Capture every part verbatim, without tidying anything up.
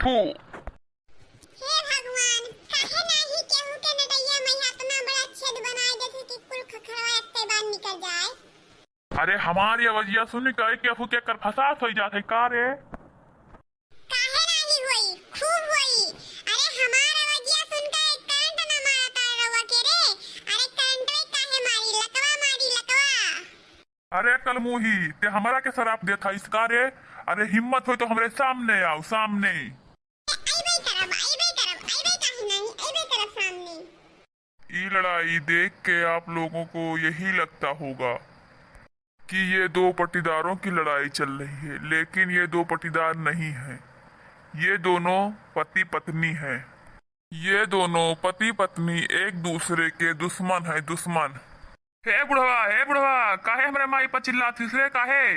फू। हे भगवान, काहे नाही केहू के नटैया में इतना बड़ा छेद बनाए देथे कि कुल खखरवा एक्के बार निकल जाए। अरे हमारी आवाजिया सुन के केहू के कर फसास हो जात है का रे? काहे नाही होई, खूब होई। अरे हमार आवाजिया सुन के करंट ना मारता रउआ के रे। अरे करंट में काहे मारी, लकवा मारी, लकवा। अरे कलमुही, ते हमरा के सराप देत हइस का रे? अरे हिम्मत होई तो हमरे सामने आओ, सामने। अइबे करब, अइबे करब, अइबे काहे नाही, अइबे करब सामने। ये लड़ाई देख के आप लोगों को यही लगता होगा कि ये दो पटीदारों की लड़ाई चल रही है, लेकिन ये दो पटीदार नहीं हैं। ये दोनों पति पत्नी हैं। ये दोनों पति पत्नी एक दूसरे के दुश्मन है, दुश्मन। हे बुढ़वा, हे बुढ़वा, काहे हमरे माई पर चिल्लात हिस रे, काहे?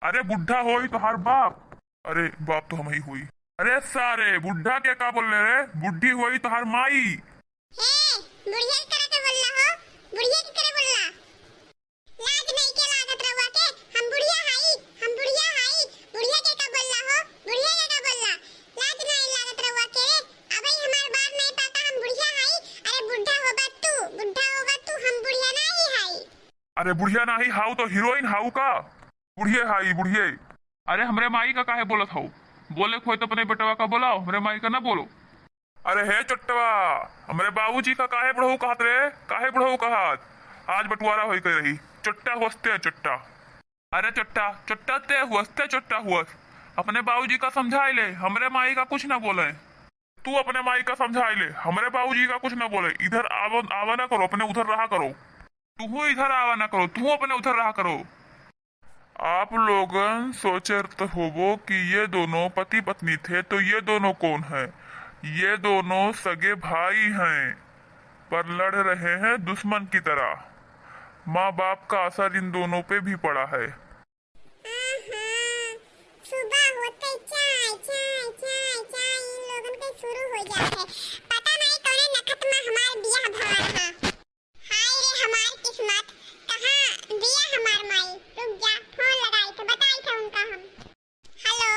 अरे बुढ़ा होई तोहार बाप। अरे बाप तो हम ही होई। अरे सारे बुढ़ा के का बोल रहे रे? बुढ़ी होई तोहार माई। हे, बुढ़िया के करे के बोलला हो? बुढ़िया के करे बोलला? लाज नहीं के लागत रउआ के? हम बुढ़िया हई, हम बुढ़िया हई। बुढ़िया के का बोलला हो? बुढ़िया के का बोलला? लाज नहीं लागत रउआ के? अबे हमार बार नहीं पाता, हम बुढ़िया हई। अरे बुढ़ा होबा तू, बुढ़ा होबा तू, हम बुढ़िया नहीं हई। अरे बुढ़िया नाही हाउ तो हीरोइन हाउ का? बुढ़िए हाई, बुढ़िए। अरे हमरे माई का काहे बोलत हऊ? बोले के होई तो अपने बेटवा का बोलाओ, हमरे माई का ना बोलो। अरे हे चोट्टवा, हमरे बाबूजी का काहे बुढ़ऊ कहत रे? काहे बुढ़ऊ कहत? आज बंटवारा होई के रही। चोट्टा हुअस ते चोट्टा। अरे चोट्टा, चोट्टा ते हुअस, ते चोट्टा हुअस। अपने बाबूजी का समझाई ले, हमरे माई का कुछ ना बोले। तू अपने माई का समझाई ले, हमरे बाबूजी का कुछ ना बोले। इधर आवा, आवा ना करो, अपने उधर रहा करो। तू इधर आवा ना करो, तू अपने उधर रहा करो। आप लोगन सोचत होबो कि ये दोनों पति पत्नी थे, तो ये दोनों कौन हैं? ये दोनों सगे भाई हैं, पर लड़ रहे हैं दुश्मन की तरह। माँ बाप का असर इन दोनों पे भी पड़ा है। आहा, सुबह होते चाय, चाय, चाय, चाय इन लोगन के शुरू हो जात है। पता नहीं कौने नखत में हमार बियाह भवा रहा। हाय रे हमार किस्मत, कहाँ बिया हमार माई? रुक जा, फोन लगाई थे, बताई थे उनका हम। हेलो,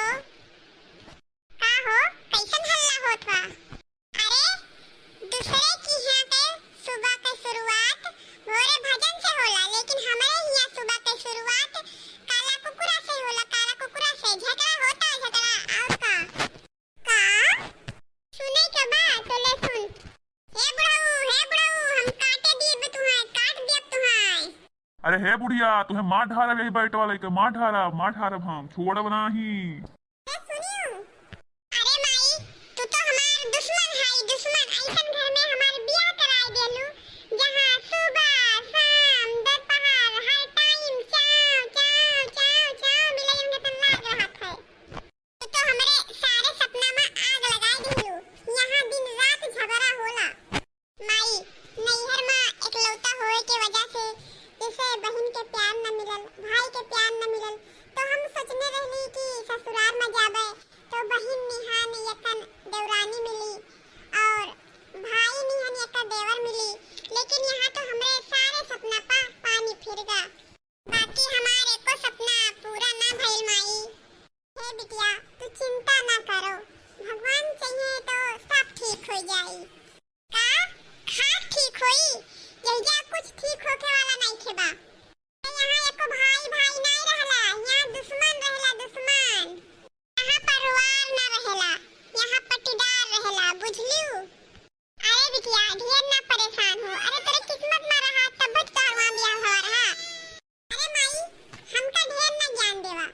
का हो, कैसन हल्ला होत बा? अरे, दूसरे की यहाँ के सुबह के शुरुआत भोरे भजन से होला, लेकिन हमरे यहाँ सुबह के शुरुआत काला कुकुरा से होला, काला कुकुरा से। झगड़ा होता है, झगड़ा, और का? का? सुने के बा, तो ले सुन। हे बुढ़ऊ, हे बुढ़ऊ, हम काटे दिए तुहाय, काट दिए तुहाय। अरे हे बुढ़िया, तुहे मार ढारब, यही बैठ वाले के मार ढारब, मार ढारब हम, छोड़ब नाही। ए सुनियो, अरे माई, तू तो हमार दुश्मन है, दुश्मन। ऐसन घर में हमार बियाह कराए देलू, जहाँ सुबह, शाम, दोपहर, हर टाइम चाव, चाव, चाव, चाव बिलैयन के तन लाग रहत है। तू तो हमरे सारे सपना में आग लगाए दिलू। यहाँ दिन रात झगड़ा होला। माई, नैहर में एकलौता होए के वजह से जैसे बहिन के प्यार न मिलल, भाई के प्यार न मिलल, तो हम सोचने रहली कि ससुराल में जाबे तो बहिन निहान यकन देवरानी मिली और भाई निहान यकन देवर मिली, लेकिन यहाँ तो हमरे सारे सपना पा पानी फिर गा। बाकी हमार एको सपना पूरा ना भइल माई। हे बिटिया, तू चिंता ना करो, भगवान चाहिए तो सब ठीक हो जाई। का? खाक ठीक होई? यहिजा कुछ ठीक होखे वाला नइखे बा। यहाँ एको भाई भाई नाई रहला, यहाँ दुश्मन रहला, दुश्मन। यहाँ परिवार ना रहेला, यहाँ पट्टीदार रहेला, बुझलियो? अरे बिटिया, ढेर ना परेशान हो। अरे तोरे किस्मत में रहा, तब तो तोहर वहाँ बियाह हुआ रहा। अरे माई, हमका ढेर ना ज्ञान देवा।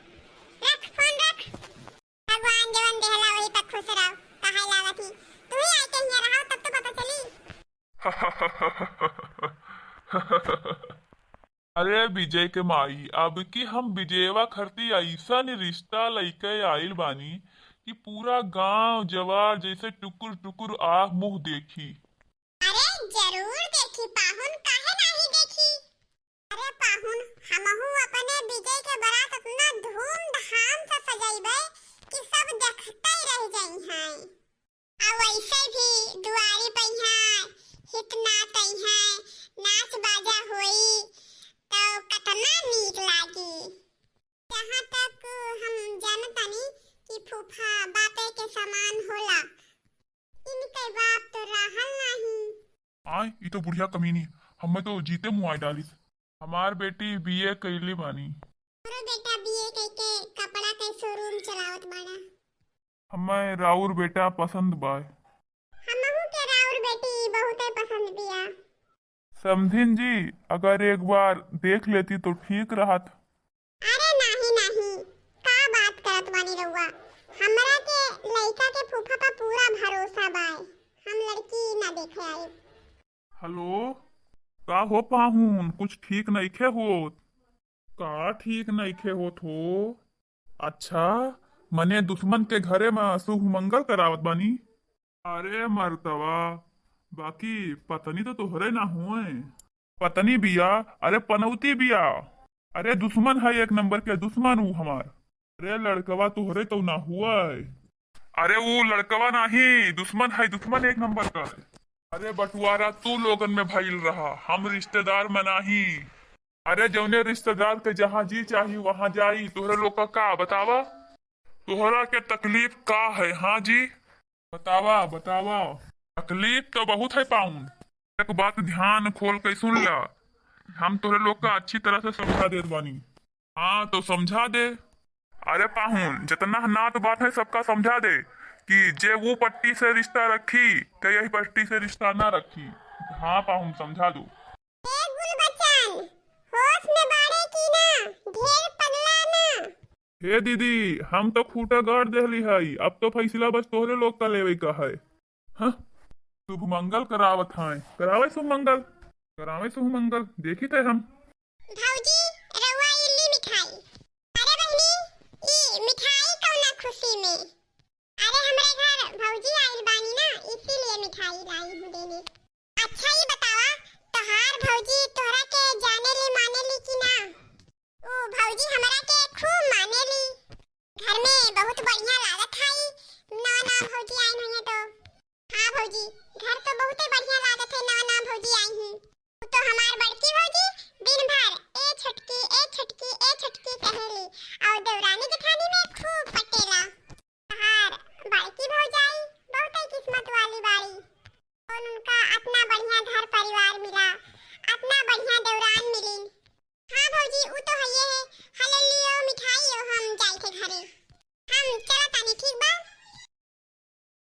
रख फोन रख। भगवान जवन देहला वही पर खुश रहो। कहाई लागत ही। तू ही आके हियाँ रहो तब तो पता चली। अरे विजय के माई, अब की हम विजयवा खरती ऐसन रिश्ता लइके आइल बानी कि पूरा गांव जवार जैसे टुकुर टुकुर आँख मुँह देखी। अरे जरूर देखी पाहुन, काहे नाही देखी? अरे पाहुन, हमहू अपने विजय के बरात इतना धूमधाम से सजइबे कि सब देखते रह जाई हैं। आ वैसे भी दुआरी पे यहाँ हित नात हैं, नाच बाजा होई, तो कितना नीक लागी। जहाँ तक हम जानतानी कि फूफा बापे के समान होला। इनके बाप तो रहल नाही। आय, ई तो बुढ़िया कमीनी, हमें तो जीते मुआई डालिस। हमार बेटी बीए कइली बानी। हमरो बेटा बीए कइके कपड़ा के शोरूम चलावत बाड़ा। हमें राउर बेटा पसंद बाय। हमहू के राउर बेटी बहुते पसंद बिया। समधिन जी, अगर एक बार देख लेती तो ठीक रहत। अरे नाही, नाही, का बात करत बानी रउआ? हमरा के लइका के फूफा पर पूरा भरोसा बाय। हम लड़की ना देखे आइब। हेलो, का हो पाहुन, कुछ ठीक नइखे होत? का ठीक नइखे होत हो? अच्छा, मने दुश्मन के घरे में शुभ मंगल करावत बानी? अरे मर्दवा, बाकी पत्नी तो तोहरे ना होए। पत्नी बिया? अरे पनौती बिया। अरे दुश्मन है एक नंबर के, दुश्मन ऊ हमार। अरे लड़कवा तोहरे तो ना हुए। अरे ऊ लड़कवा नाही, दुश्मन है, दुश्मन एक नंबर का है। अरे बंटवारा तू लोगन में भइल रहा, हम रिश्तेदार में नाही। अरे जौने रिश्तेदार के जहाँ जी चाही वहाँ जाई, तोहरे लोग का का बतावा? तोहरा के तकलीफ का है? हाँ जी, बतावा, बतावा। तकलीफ तो बहुत है पाउन। एक बात ध्यान खोल के सुन ला, हम तोहरे लोग का अच्छी तरह से समझा देत बानी। हाँ, तो समझा दे। अरे पाहुन, जितना नात बात है सबका समझा दे कि जे वो पट्टी से रिश्ता रखी, तो यही पट्टी से रिश्ता ना रखी। हाँ पाहुन, समझा दो। ए गुलबचन, होश में बाड़े की ना? ढेर पगला ना। हे दीदी, हम तो खूंटा गाड़ देहली हई, अब तो फैसला बस तोहरे लोग का लेवे का है। हाँ, शुभ मंगल करावत हैं, करावे शुभ मंगल, करावे शुभ मंगल, देखी थे हम। भौजी, रउआ ई ली मिठाई। अरे बहिनी, ई मिठाई कौना खुशी में? अरे हमरे घर भौजी आइल बानी ना, इसीलिए मिठाई लाई हूँ देने। अच्छा ई बतावा, तोहार भौजी तोहरा के जाने ली माने ली कि ना? ओ भौजी हमरा के खूब माने ली। घर में बहुत बढ़िया लागत है, नवा नवा भौजी आइन हुई तो। हाँ भौजी, घर तो बहुते बढ़िया लागत है, नवा नवा भौजी आई ही। उ तो हमार बड़की भौजी दिन भर ए छोटकी, ए छोटकी, ए छोटकी कहेली, और देवरानी जेठानी में खूब पटेला। तोहार बड़की भौजाई बहुते किस्मत वाली बाड़ी, और उनका अतना बढ़िया घर परिवार मिला, अतना बढ़िया देवरान मिलिन। हाँ भौजी, उ तो हइये है। हले लियो मिठाई, ओ हम जाई थे घरे। हम चला तानी, ठीक बा?